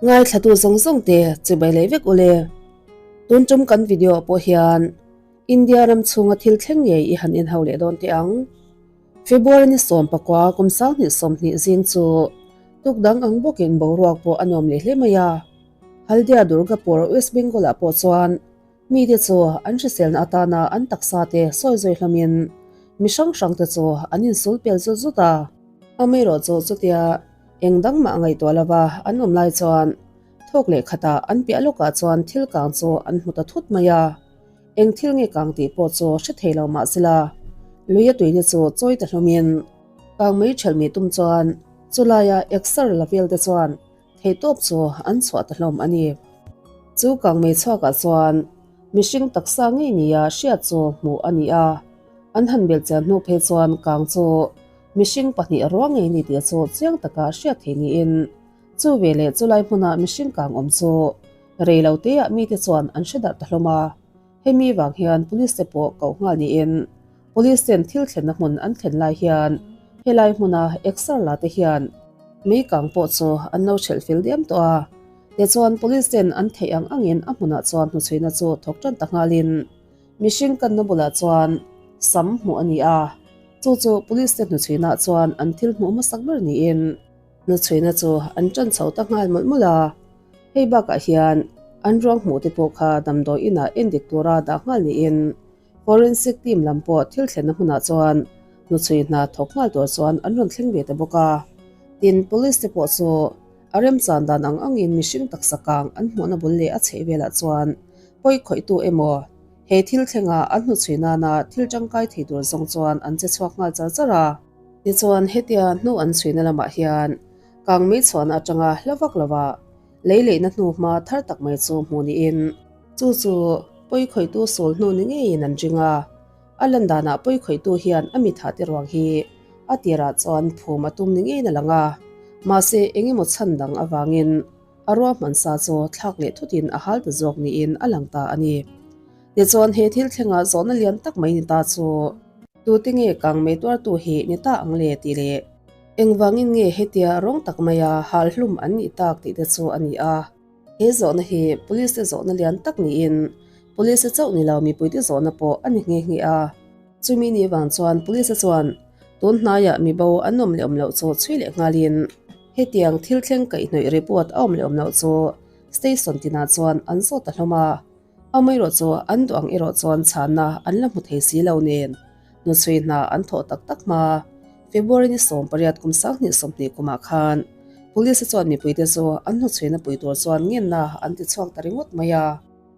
Ngaithlatu zawng zawng te chibai leh vek ule. Tun tum kan video ah pawh hian India ram chhunga thil thleng ngei i han inhau leh dawn teh ang. February ni 19 kum 2020 zing chu tuk dang ang bawkin boruak pawh a nuam leh hle mai a. Haldia Durgapur West Bengal ah pawh chuan Mite chu an hriselna atana an taksa te sawi zawi hlawmin mi hrang hrang te chu an insul pel zut zut a. Amaherawh chu chutia eng dang mah ngaihtuah lova an awm lai chuan thawk leh khatah an piah lawkah chuan thil kang chu an hmu ta thut mai a. Eng thil nge kang tih pawh chu hre thei lo mah sela lui a tuina chu chawi ta hlawmin kang mai ṭhelh mih tum chuan chulaia exer la vel te chuan Theihtawp chu an chhuah ta hlawm a ni. Chu kangmei chhuakah chuan mihring taksa ngei nia hriat chu hmuh a ni a, an han belhchian hnu phei chuan kang chu mihring pahnih ruang ngei ni tih chu chiang taka hriat thei niin chu veleh chulai hmuna mihring kang awm chu rei lo teah mite chuan an hre darh ta hlawm a. Hemi vang hian police te pawh koh nghal niin Police ten thil thlenna hmun an thlen lai hian helai hmuna exer la te hian mei kang pawh chu an lo hrelh fel diam tawh a. Tichuan police ten an theih ang angin a hmunah chuan hnuchhuina chu thawk tan ta nghalin mihring kanna bulah chuan sam hmuh a ni a. Chu chu police te hnuchhuinaah chuan an thil hmuh hmasak ber niin hnuchhuina chu an tan chho ta nghal mawlh mawlh a. Hei bakah hian an ruang hmuh te pawh kha damdawi inah endik tura dah nghal niin Forensic team lam pawh thil thlenna hmunah chuan hnuchhui hna thawk nghal tur chuan an rawn thleng ve ta bawk a. Tin, police te pawh chu a remchan dan ang angin mihring taksa kang an hmuhna bul leh a chheih velah chuan pawi khawihtu emaw he thil thlenga an hnuchhui nana thil tangkai thei tur zawng chuan an che chhuak nghal char char a. Tichuan, hetia hnu an chhuina lamah hian kang mei chhuahna atanga hla vak lova lei leihna hnu hma thar tak mai chu hmuh niin, Chu chu pawi khawihtu sawl hnu ni ngeiin an ring a, a lan danah pawi khawihtu hian a mitha te ruang hi a tirah chuan phum a tum ni ngeiin a lang a, mahse eng emaw chhan dang avangin a ruahman sa chu thlak leh thutin a hal ta zawk niin a lang ta a ni. Tichuan he thil thlengah zawhna lian tak mai ni ta chu tute nge kang mei tuartu hi ni ta ang le tih leh engvangin nge hetia rawng tak maia hal hlum an nih tak tih te chu a ni a. He zawhna hi Police te zawhna lian tak niin Police te chauh ni lo mipuite zawhna pawh a ni nghe nghe a. Chumi ni vang chuan Police te chuan tun hnaiah mibo an awm leh awm loh chu chhui leh nghalin hetiang thil thleng kaihhnawih report a awm leh awm loh chu Station tinah chuan an zawt ta hlawm a. Amaherawh chu an duh ang erawh chuan chhanna an la hmu thei si lo nen hnuchhui hna an thawh tak tak hma. February ni 18 kum 2020 kumah khan Police chuan mipuite chu an hnuchhuina pui tur chuan ngenna an ti chhuak ta ringawt mai a.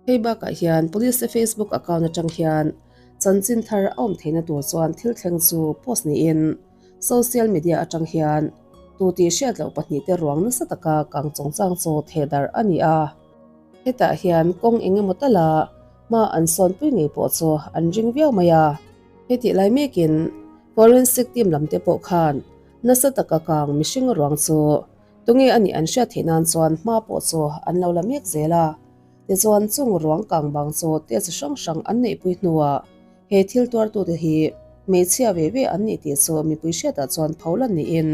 Hei bakah hian Police te Facebook account atang hian chanchin thar a awm theihna tur chuan thil thleng chu post niin social media atang hian tu tih hriat loh pahnihte ruang nasa taka kang chungchang chu thehdarh a ni a. Hetah hian kawng eng emaw tala hma an sawnpui ngei pawh chu an ring viau mai a. Hetih lai mekin forensic team lam te pawh khan nasa taka kang mihring ruang chu tunge a nih an hriat theih nan chuan hma pawh chu an lo la mek zel a. Tichuan chung ruang kang bang chu test hrang hrang an neihpui hnuah he thil tuartute hi hmeichhia ve ve an nih tih chu mipui hriatah chuan pho lan niin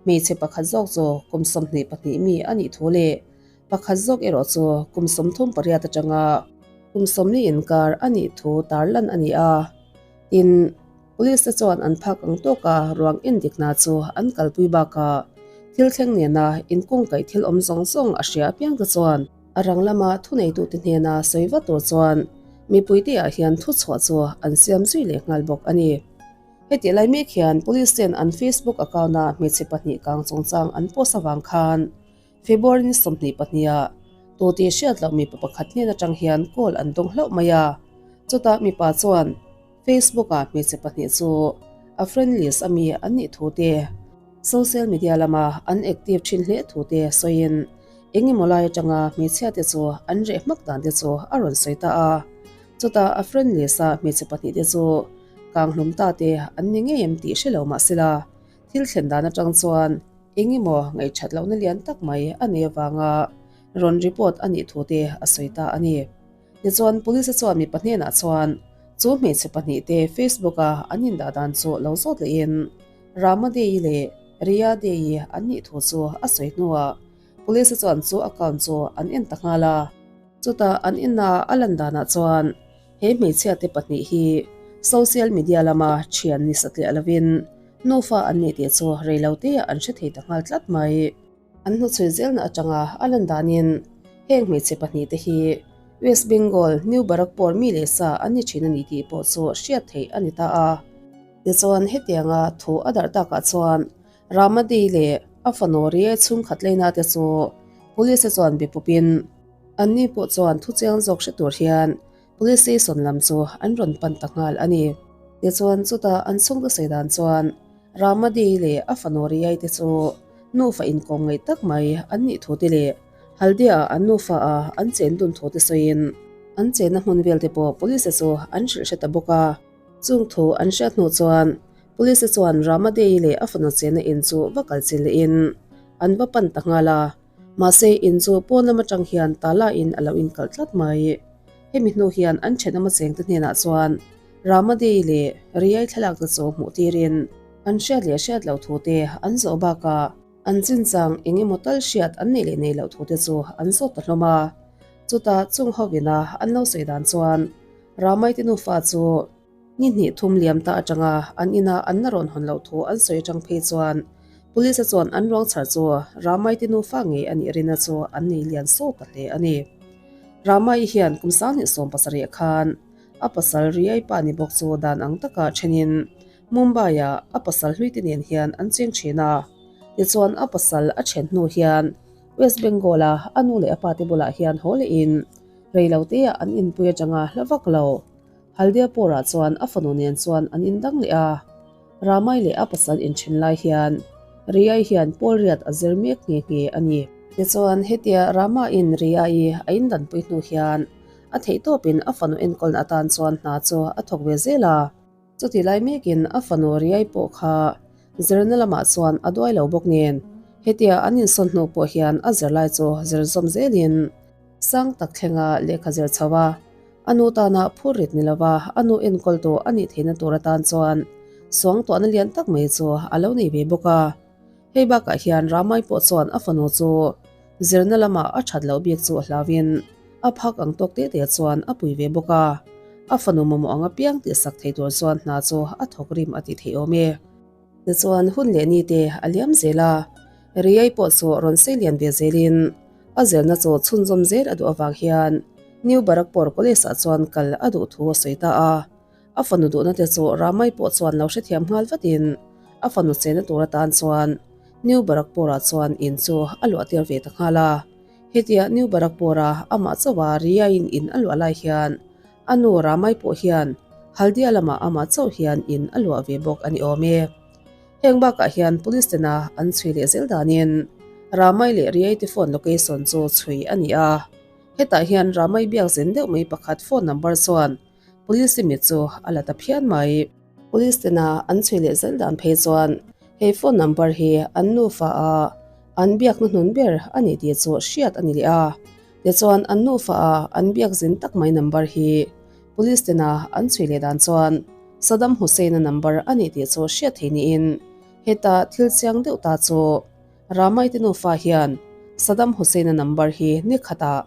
hmeichhe pakhat zawk chu kum 22 mi a nih thu leh Pakhat zawk erawh chu kum 38 atanga kum 40 inkar a nih thu tarlan a ni a. Tin, Police te chuan an phak ang tawka ruang endik hna chu an kalpui bakah thil thleng nena inkungkaih thil awm zawng zawng a hria apiang te chuan a rang lama thuneitute hnena sawi vat tur chuan mipuite ah hian thuchhuah chu an siam zui leh nghal bawk a ni. Hetih lai mek hian Police ten an Facebook account-a hmeichhe pahnih kang chungchang an post avang khan February ni 22 ah tu tih hriat loh mipa pakhat hnen atang hian call an dawng hlauh mai a. Chutah mipa chuan Facebook ah hmeichhe pahnih chu a friend list ami an nih thu te, social media lama an active thin hle thu te sawiin eng emaw lai atanga hmeichhia te chu an reh hmak dan te chu a rawn sawi ta a. Chutah a friend list a hmeichhe pahnih te chu kanghlum ta te an ni ngei em tih hre lo mahsela thil thlen dan atang chuan Eng emaw ngaihṭhat lohna lian tak mai a nei avanga rawn report a nih thu te a sawi ta a ni. Tichuan, Police chuan mipa hnenah chuan chu hmeichhe pahnihte Facebook-a an indah dan chu lo zawt lehin Rama Dei leh Riya Dei an nih thu chu a sawi hnuah. Police chuan chu account chu an en ta nghal a. Chutah an ina a lan danah chuan he hmeichhia te pahnih hi social media lama thian ni satliah lovin nufa an nih tih chu reilote an hre thei ta nghal tlat mai. An hnuchhui zelna atanga a lan danin heng hmeichhe pahnihte hi West Bengal New Barrackpore mi leh sa an ni thin a ni tih pawh chu hriat theih a ni ta a. Tichuan hetianga thu a darh takah chuan Ramadi leh a fanu Rie chhungkhat leina te chu Police chuan be pawpin anni pawh chuan thuchiang zawk hre tur hian Police station lam chu an rawn pan ta nghal a ni. Tichuan chutah an chhungte sawi dan chuan Ramadi leh a fanu Riai te chu nufa inkawm ngaih tak mai an nih thu te leh Haldia ah an nufa a an chen dun thu te sawiin an chenna hmun vel te pawh Police chu an hrilh hre ta bawk a. Chung thu an hriat hnu chuan Police chuan Ramadei leh a fanu chenna in chu va kal chin lehin an va pan ta nghal a. Mahse in chu pawn lam atang hian tala in a lo inkalh tlat mai. Hemi hnu hian an thenawm a chengte hnenah chuan Ramadei leh Riai thlalak te chu hmuh tirin an hriat leh hriat loh thu te an zawh bakah an chinchang eng emaw tal hriat an neih leh neih loh thu te chu an zawt ta hlawm a. Chutah chung ho ina an lo sawi dan chuan Ramaite nufa chu Ni hnih thum liam ta atanga an ina an la rawn hawn loh thu an sawi atang phei chuan Police chuan an ruang chhar chu Ramaite nufa ngei a nih rina chu an nei lian sawt ta hle a ni. Ramai hian kum 2017 khan a pasal Riai pa ni bawk chu dan ang taka thenin Mumbai-ah a pasal hluite nen hian an cheng thin a. Tichuan a pasal a then hnu hian West Bengal-a a nu leh a pate bulah hian haw lehin reiloteah an inpui atanga hla vak lo. Haldiapur-ah chuan a fanu nen chuan an indang leh a, Ramai leh a pasal inthen lai hian Riyai hian pawl riat a zir mek nghe nghe a ni. Tichuan, hetia Rama-in Riyai a indanpui hnu hian a theihtawpin a fanu enkawlna atan chuan hna chu a thawk ve zel a. Chutih lai mekin a fanu Riyai pawh kha zirna lamah chuan a duai lo bawk nen, hetia an insawn hnu pawh hian a zirlai chu zir zawm zelin sang tak thlenga lehkha zir chho a. A nu tana phur rit ni lova a nu enkawltu a nih theihna tur atan chuan suangtuahna lian tak mai chu a lo nei ve bawk a. Hei bakah hian Ramai pawh chuan a fanu chu zirna lamah a that loh bik chu a hlauin a phak ang tawk te te chuan a pui ve bawk a. A fanu mamawh ang apiang tihsak thei tur chuan hna chu a thawk rim a tih theih awm e. Tichuan hun leh ni te a liam zel a, Riai pawh chu rawn sei lian ve zelin a zirna chu chhunzawm zel a duh avang hian New Barrackpore College ah chuan kal a duh thu a sawi ta a. A fanu duhna te chu Ramai pawh chuan lo hrethiam nghal vatin a fanu chenna tur atan chuan New Barrackpore ah chuan in chu a luah tir ve ta nghal a. Hetia New Barrackpore a amah chauha Riaiin in a luah lai hian A nu Ramai pawh hian Haldia lamah amah chauh hian in a luah ve bawk a ni awm e. Heng bakah hian Police tena an chhui leh zel danin Ramai leh Riai te phone location chu chhui a ni a. Hetah hian Ramai biak zen deuh mai pakhat phone number chuan Police mit chu a la ta phian mai. Police tena an chhui leh zel dan phei chuan he phone number hi an nufa a an biakna hnun ber a ni tih chu hriat a ni leh a. Tichuan an nufa a an biak zin tak mai number hi Police tena an chhui leh dan chuan Saddam Hussein-a number a nih tih chu hriat thei niin heta thil chiang deuh ta chu Ramai te nufa hian Saddam Hussein-a number hi ni khatah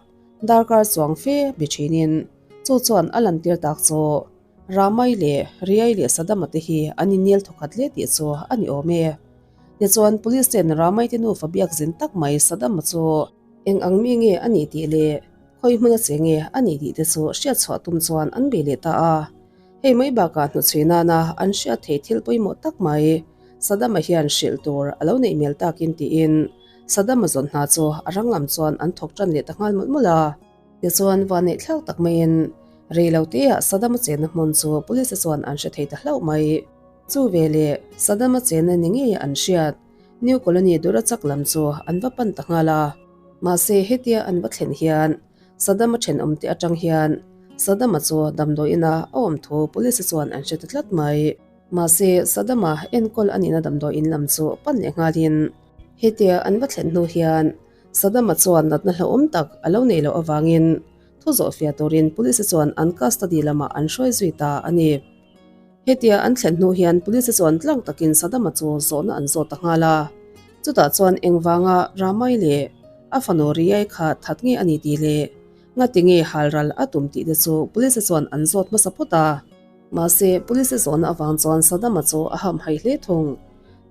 darkar chuang fe bi thinin chu chuan a lantir tak chu Ramai leh Riai leh Saddam-a te hi an inel thawkhat hle tih chu a ni awm e. Tichuan Police ten Ramai te nufa biak zin tak mai Saddam-a chu Eng ang mi nge a nih tih leh khawi hmuna che nge a nih tih te chu hriat chhuah tum chuan an bei leh ta a. Hei mai bakah hnuchhui nana an hriat theih thil pawimawh tak mai Saddam-a hian hrilh tur a lo neih hmel takin tiin Saddam-a zawn hna chu a rang lam chuan an thawk tan leh ta nghal mawlh mawlh a. Tichuan vanneih thlak tak maiin rei lo teah Saddam-a chenna hmun chu police-te chuan an hre thei ta hlauh mai. Chu veleh Saddam-a chenna ni ngeia an hriat New Colony Durachak lam chu an va pan ta nghal a. Mahse hetia an va thlen hian Saddam-a thenawmte atang hian Saddam-a chu damdawiin a a awm thu police chuan an hre ta tlat mai. Mahse Saddam-a enkawl a nihna damdawiin lam chu pan leh nghalin hetia an va thlen hnu hian Saddam-a chuan natna hlauhawm tak a lo neih loh avangin thu zawhfiah turin police chuan an custody lamah an hruai zui ta a ni. Hetia an thlen hnu hian police chuan tlang takin Saddam-a chu zawhna an zawt ta nghal a. Chutah chuan engvanga Ramai leh A fanu Riai kha that nge a ni tih leh ngati nge halral a tum tih te chu police chuan an zawt hmasa phawt a. Mahse, police zawhna avang chuan Saddam-a chu a hamhaih hle thung.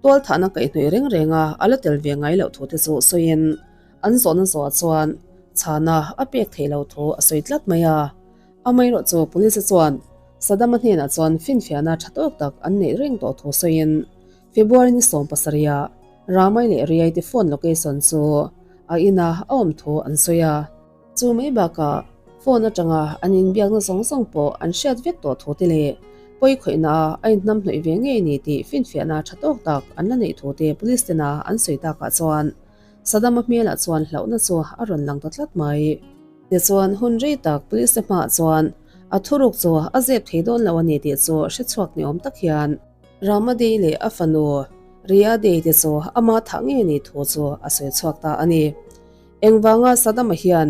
Tualthahna kaihhnawih reng reng a a la tel ve ngai loh thu te chu sawiin an zawhna zawhah chuan chhana a pek theih loh thu a sawi tlat mai a. Amaherawhchu chu police chuan Saddam-a hnenah chuan finfiahna tha tawk tak an neih reng tawh thu sawiin February ni 17 ah Ramai leh Riai te phone location chu a ina a awm thu an sawi a. Chu mai bakah phone atanga an inbiakna zawng zawng pawh an hriat vek tawh thu te leh pawi khawihna ah a inhnam hnawih ve ngei ni tih finfiahna tha tawk tak an la neih thu te police tena an sawi takah chuan Saddam-a hmelah chuan hlauhna chu a rawn lang ta tlat mai. Tichuan hun rei tak police te hmaah chuan a thuruk chu a zep thei dawn lo a ni tih chu hrechhuak ni awm tak hian Ramadei leh a fanu Riyadei te chu ama thah ngei a nih thu chu a sawi chhuak ta a ni. Engvanga Saddam-a hian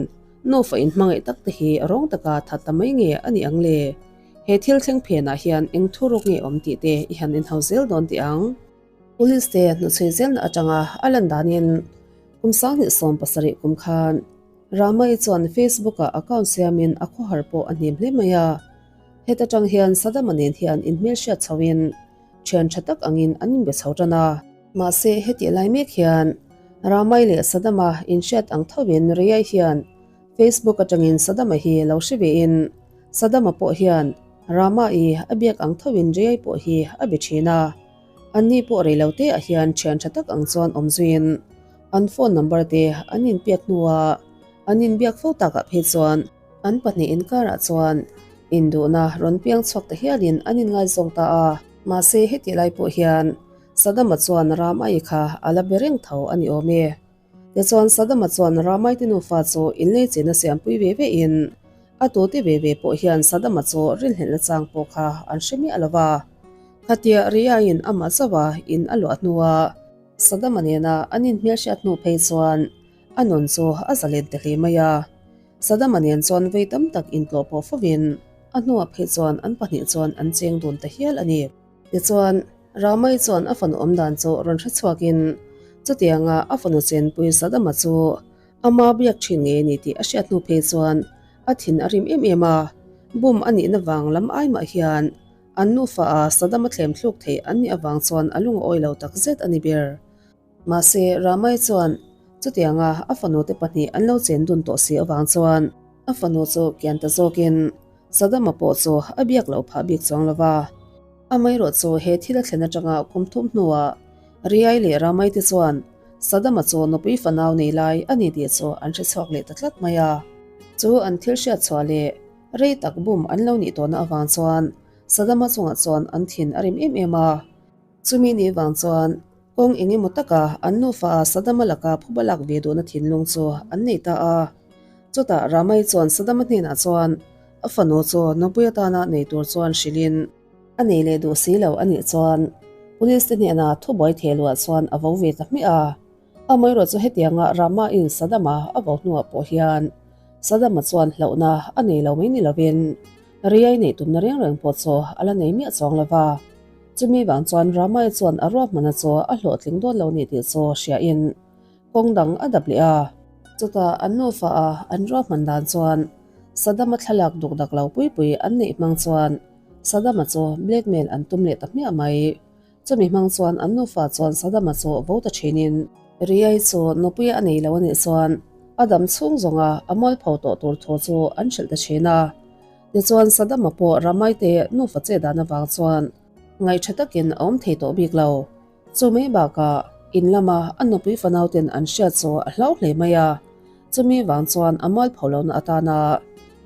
nufa inhmangaih tak te hi rawng taka that ta mai nge a nih ang le? He thil thleng phenah hian eng thuruk nge awm tih te i han inhau zel dawn teh ang. Police te hnuchhui zelna atanga a lan danin kum 2017 kum khan Ramai chuan Facebook-ah account siamin a khawhar pawh a hnim hle mai a. Heta tang hian Saddam-a nen hian inhmelhriat chhoin thian tha tak angin an inbe chho tan a. Mahse hetih lai mek hian Ramai leh Saddam-a inhriat ang thovin Riai hian Facebook atangin Saddam-a hi lo hre vein Saddam-a pawh hian Ramai a biak ang thovin Riai pawh hi a be thin a. Anni pawh rei lo te ah hian thian tha tak ang chuan awm zuiin an phone number te an inpiak hnuah an inbiak fo takah phei chuan an pahnih inkarah chuan induhna rawn piang chhuak ta hialin an inngaizawng ta a. Mahse hetih lai pawh hian Saddam-a chuan Ramai kha a la be reng tho a ni awm e. Tichuan Saddam-a chuan Ramai te nufa chu inleichina siampui ve ve in a tute ve ve pawh hian Saddam-a chu rinhlelhna chang pawh kha an hre miah lo va. Khatia Riaiin amah zauha in a luah hnua Saddam-a nena an inhmelhriat hnu phei chuan a nun chu a zalen ta hle mai a. Saddam-a nen chuan vei tam tak intlawh pawh fovin a hnuah phei chuan an pahnih chuan an cheng dun ta hial a ni. Tichuan, Ramai chuan a fanu awm dan chu rawn hre chhuakin chutianga a fanu chenpui Saddam-a chu ama biak thin ngei a ni tih a hriat hnu phei chuan a thin a rim em em a, bum a nihna vang lam ai mah hian an nufa a Saddam-a thlem thluk theih an nih avang chuan a lung a awi lo takzet a ni ber. Mahse, Ramai chuan chutianga a fanu te pahnih an lo chen dun tawh si avang chuan a fanu chu kian ta zawkin Saddam-a pawh chu a biak loh phah bik chuang lo va. Amaherawh chu he thil a thlen atanga kum thum hnuah Riai leh Ramai te chuan Saddam-a chu nupui fanau nei lai a ni tih chu an hre chhuak leh ta tlat mai a. Chu an thil hriat chhuah leh rei tak bum an lo nih tawhna avang chuan Saddam-a chungah chuan an thin a rim em em a. Chumi ni vang chuan kawng eng emaw taka an nufa a Saddam-a laka phuba lak ve duhna thinlung chu an nei ta a. Chutah Ramai chuan Saddam-a hnenah chuan a fanu chu nupui atana nei tur chuan hrilhin, a nei leh duh si lo a nih chuan Police te hnena thubuai theh luah chuan a vo ve ta hmiah a. Amaherawh chu hetianga Rama-in Saddam-a a vo hnuah pawh hian Saddam-a chuan hlauhna a nei lo mai ni lovin Riai neih tumna reng reng pawh chu a la nei miah chuang lo va. Chumi vang chuan Ramai chuan a ruahmana chu a hlawhtling dawn lo ni tih chu hriain kawng dang a dap leh a. Chutah an nufa a an ruahman dan chuan Saddam-a thlalak duk dak lo pui pui an neih hmang chuan Saddam-a chu blackmail an tum leh ta hmiah mai. Chumi hmang chuan an nufa chuan Saddam-a chu vo ta thinin Riai chu nupui a nei lo a nih chuan a dam chhung zawnga a mualpho tawh tur thu chu an hrilh ta thin a. Tichuan Saddam-a pawh Ramaite nufa che dan avang chuan ngaihṭha takin a awm thei tawh bik lo. Chu mai bakah in lama a nupui fanauten an hriat chu a hlau hle mai a. Chumi vang chuan a mualpho lohna atana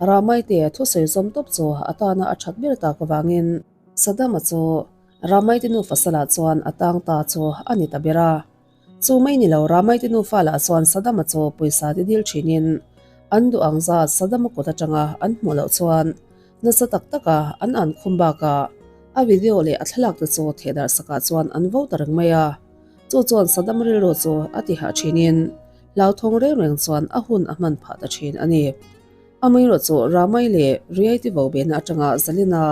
Ramaite thusawi zawm tawp chu a tana a ṭhat ber tak avangin Saddam-a chu Ramaite nufa salah chuan a tang ta chu a ni ta ber a. Chu mai ni lo, Ramaite nufa lah chuan Saddam-a chu pawisa ti dil thinin an duh ang zat Saddam-a kut atanga an hmuh loh chuan nasa tak taka an an khum bakah a video leh a thlalak te chu thehdarh sakah chuan an vo ta reng mai a. Chu chuan Saddam rilru chu a ti hah thinin hlauthawng reng reng chuan a hun a hman phah ta thin a ni. Amaherawh chu Ramai leh Riaiti vo behna atanga Zalina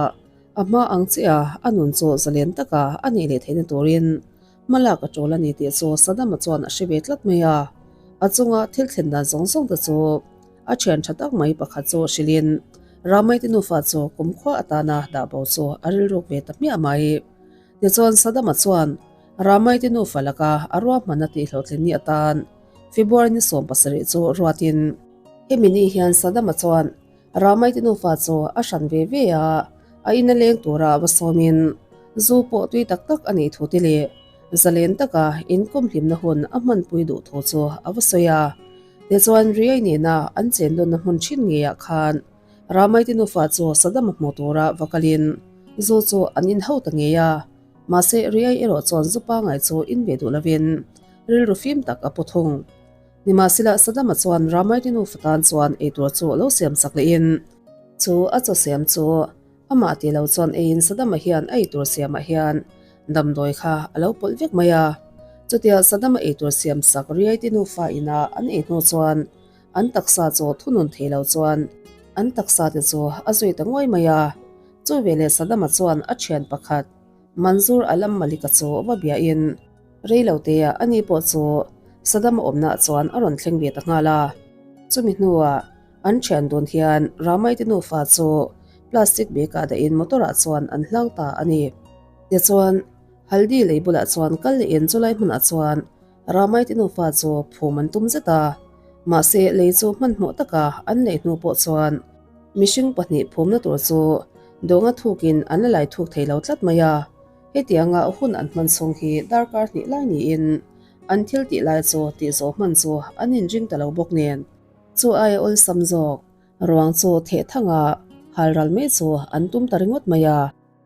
A hma ang chiah a nun chu zalen taka a nih leh theihna turin hmalak a tul a ni tih chu Saddam-a chuan a hre ve tlat mai a. A chunga thil thlen dan zawng zawng te chu a thian tha tak mai pakhat chu hrilhin Ramaite nufa chu kumkhua atana dah bo chu a rilruk ve ta hmiah mai. Tichuan Saddam-a chuan Ramaite nufa laka a ruahmanna tihhlawhtlin ni atan February ni 17 chu ruatin hemi ni hian Saddam-a chuan Ramaite nufa chu a hran ve ve a, a ina leng tura va sawmin zu pawh tui tak tak a nih thu te leh zalen taka inkawm hlimna hun a hmanpui duh thu chu a va sawi a. Tichuan Riai nena an chen dawnna hmun thin ngeiah khan Ramaite nufa chu Saddam-a hmuh tura va kalin zu chu an inho ta ngei a. Mahse Riai erawh chuan zu pangai chu in ve duh lovin rilru fim tak a pu thung. Nimahsela Saddam-a chuan Ramaite nufa tan chuan eitur chu lo siam sak lehin chu a chaw siam chu Amah tih lo chuan eiin Saddam-a hian a eitur siamah hian damdawi kha a lo pawlh vek mai a. Chutia Saddam-a eitur siam sak Riaite nufa ina an ei hnu chuan an taksa chu thunun thei lo chuan an taksa te chu a zui ta nguai mai a. Chu veleh Saddam-a chuan a thian pakhat Mansoor Alam Malik-a chu va biahin rei lo teah ani pawh chu Saddam-a awmnaah chuan a rawn thleng ve ta nghal a. Chumi hnuah An thian dun hian Ramaite nufa chu plastic bag ah dahin motor ah chuan an hlang ta a ni. Tichuan, Haldi lei bulah chuan kal lehin chulai hmunah chuan Ramaite nufa chu phum an tum zet a. Mahse, lei chu hmanhmawh taka an lei hnu pawh chuan mihring pahnih phumna tur chu dawnga thukin an la lai thuk thei lo tlat mai a. Hetianga hun an hman chhung hi darkar hnih lai niin an thil tih lai chu tihzawh hman chu an inring ta lo bawk nen. Chu aia awlsam zawk, ruang chu theh thanga hal ral mai chu an tum ta ringawt mai a.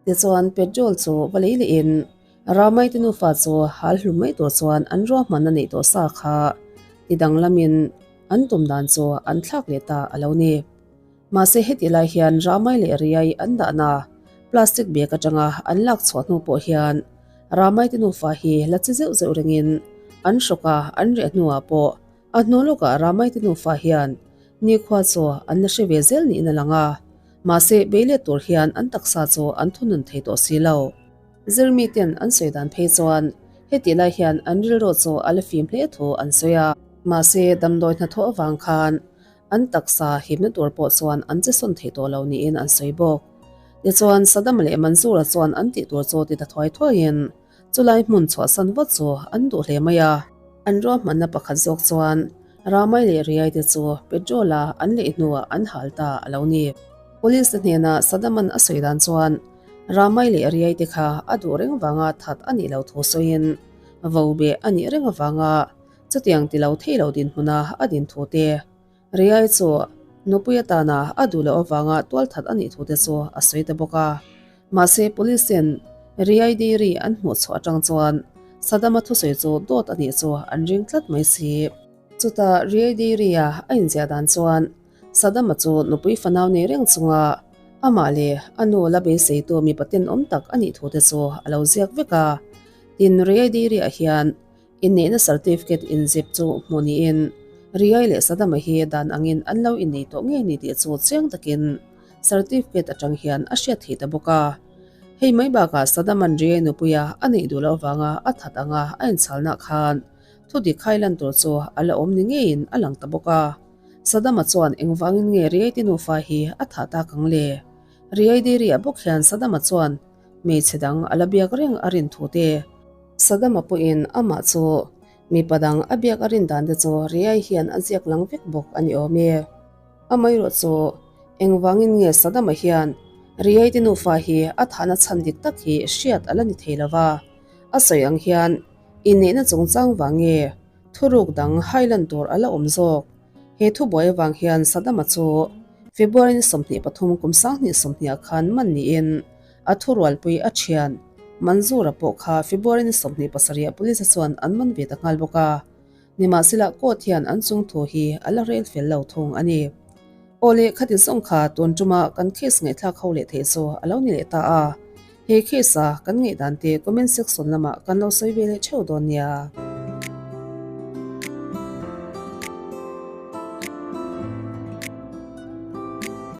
Tichuan petrol chu va lei lehin Ramaite nufa chu hal hlum mai tur chuan an ruahmanna neih tawh sa kha ti danglamin an tum dan chu an thlak leh ta a lo ni. Mahse heti lai hian Ramai leh Riai an dahna plastic bag atanga an lak chhuah hnu pawh hian Ramaite nufa hi la che zeuh zeuh ringin an hrawk a, an reh hnuah pawh A hnu lawkah Ramaite nufa hian nikhua chu an la hre ve zel niin a lang a, mahse bei let tur hian an taksa chu an thunun thei tawh si lo. Zirmite'n an sawi dan phei chuan hetih lai hian an rilru chu a la fim hle thu an sawi a, mahse damdawi hnathawh avang khan an taksa himna tur pawh chuan an che sawn thei tawh lo niin an sawi bawk. Tichuan Saddam leh Mansour-a chuan an tih tur chu ti ta thuai thuaiin Chulai hmun chhuahsan vat chu an duh hle mai a. An ruahmanna pakhat zawk chuan Ramai leh Riai te chu petrol-a an lei hnuah an hal ta a lo ni. Police te hnena Sadaman a sawi dan chuan Ramai leh Riai te kha a duh reng vanga that a nih lo thu sawiin vo beh a nih reng avanga chutiang ti lo thei lo dinhmuna a din thu te Riai chu nupui atana a duh loh avanga tualthat a nih thute chu a sawi ta bawk a. Mahse, Police ten Riai Dairy an hmuh chhuah atang chuan Saddam-a thusawi chu dawt a nih chu an ring tlat mai si. Chutah Riai Dairy-a a inziah dan chuan Saddam-a chu nupui fanau nei reng chunga amah leh a nu la beiseitu mipa tenawm tak a nih thute chu a lo ziak vek a. Tin, Riai Dairy-ah hian Inneihna certificate inzep chu hmuh niin Riai leh Saddam-a hi dan angin an lo innei tawh ngei ni tih chu chiang takin certificate atang hian a hriat theih ta bawk a. Hei mai bakah Saddam-a'n Riai nupuia a neih duh loh avanga a that anga a inchalnah khan thudik khai lan tur chu a la awm ni ngeiin a lang ta bawk a. Saddam-a chuan engvangin nge Riai te nufa hi a thah tak ang le? Riai Dairy-ah bawk hian Saddam-a chuan hmeichhe dang a la biak reng a rin thu te, Saddam-a pawhin amah chu mipa dang a biak a rin dan te chu Riai hian a ziak lang vek bawk a ni awm e. Amaherawh chu engvangin nge Saddam-a hian Riai te nufa hi a thahna chhan dik tak hi hriat a la ni thei lo va, a sawi ang hian inneihna chungchang vang nge thuruk dang hai lan tur a la awm zawk. He thubuai avang hian Saddam-a chu February ni 23 kum 2020 ah khan man niin A thurualpui a thian Manzura pawh kha February ni 27 ah police chuan an man ve ta nghal bawk a. Nimahsela court hian an chung thu hi a la rel fel lo thung a ni. Aw le khati zawng kha tun tuma kan case ngaihthlak ho leh theih chu a lo ni leh ta a. He case a kan ngaihdan te comment section lamah kan lo sawi ve leh theuh dawn nia.